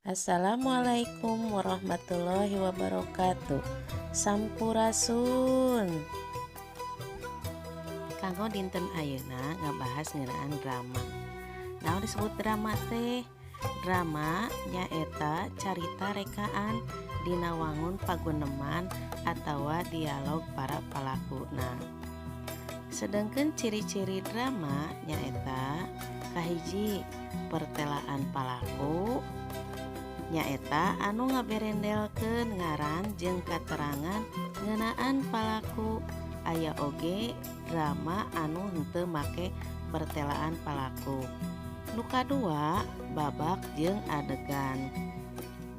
Assalamualaikum warahmatullahi wabarakatuh. Sampurasun. Kanggo dinten ayeuna ngabahas ngeunaan drama. Naon disebut drama teh? Drama nyaeta carita rekaan dina wangun paguneman atawa dialog para palakuna. Sedengkeun ciri-ciri drama nyaeta kahiji, pertelaan palaku, nyaeta anu ngaberendelkeun ngaran jeung katerangan ngeunaan palaku. Aya oge drama anu henteu make pertelaan palaku. Nu kadua, babak jeung adegan.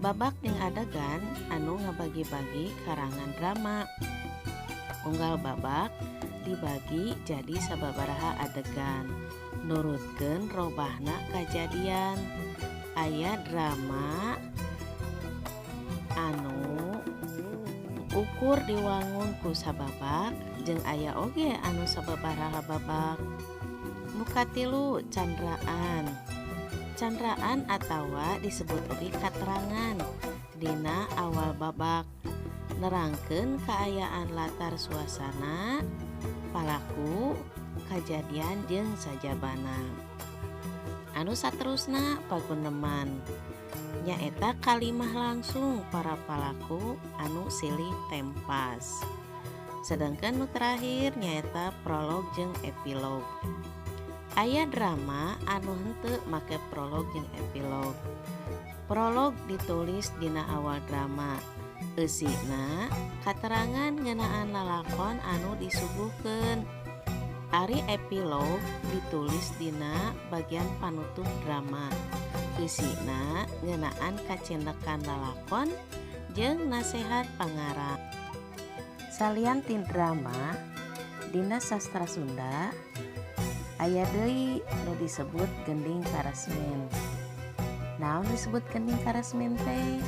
Babak jeung adegan anu ngabagi-bagi karangan drama. Unggal babak dibagi jadi sababaraha adegan nurutkeun robahna kajadian. Aya drama anu ukur diwangun ku sababak, jeung aya oge anu sababaraha babak. Nu katilu, candraan. Candraan atawa disebut oge katerangan dina awal babak nerangkeun kaayaan latar suasana, palaku, kajadian, jeung sajabana. Anu saterusna, paguneman, nyaeta kalimah langsung para palaku anu silih tempas. Sedangkan nu terakhir nyaeta prolog jeung epilog. Aya drama anu henteu make prolog jeung epilog. Prolog ditulis dina awal drama, eusina katerangan ngeunaan lalakon anu disuguhkeun. Ari epilog ditulis dina bagian panutup drama, eusina ngeunaan kacindekan lalakon jeung nasehat pangarang. Salian ti drama, dina sastra Sunda aya deui nu disebut gending karesmen. Naon disebut gending karesmen teh?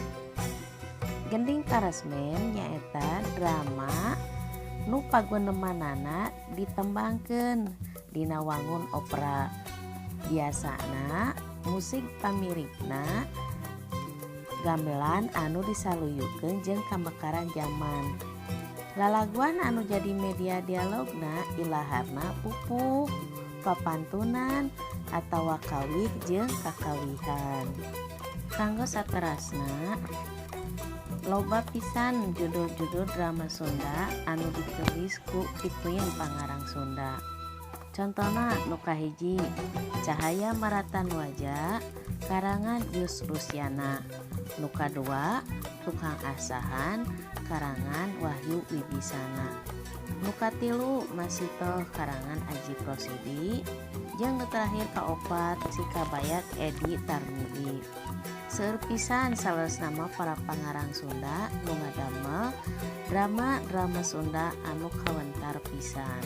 Gending karesmen nyaeta drama nu pagunemanana ditembangkeun dina wangun opera. Biasana musik pamirigna gamelan anu disaluyukeun jeung kamekaran jaman. Lalaguan anu jadi media dialogna ilaharna pupuh, papantunan, atawa kawih jeung kakawihan. Kanggo saterasna, loba pisan judul-judul drama Sunda anu ditulis ku pituin pangarang Sunda. Contona, nu kahiji, Cahaya Maratan Waja karangan Yus Rusyana. Nu kadua, Tukang Asahan karangan Wahyu Wibisana. Nu katilu, Masitoh karangan Ajip Rosidi, jeung nu terakhir, kaopat, Si Kabayak Edi Tarmidi. Seueur pisan saleresna mah para pangarang Sunda nu ngadamel drama-drama Sunda anu kawentar pisan.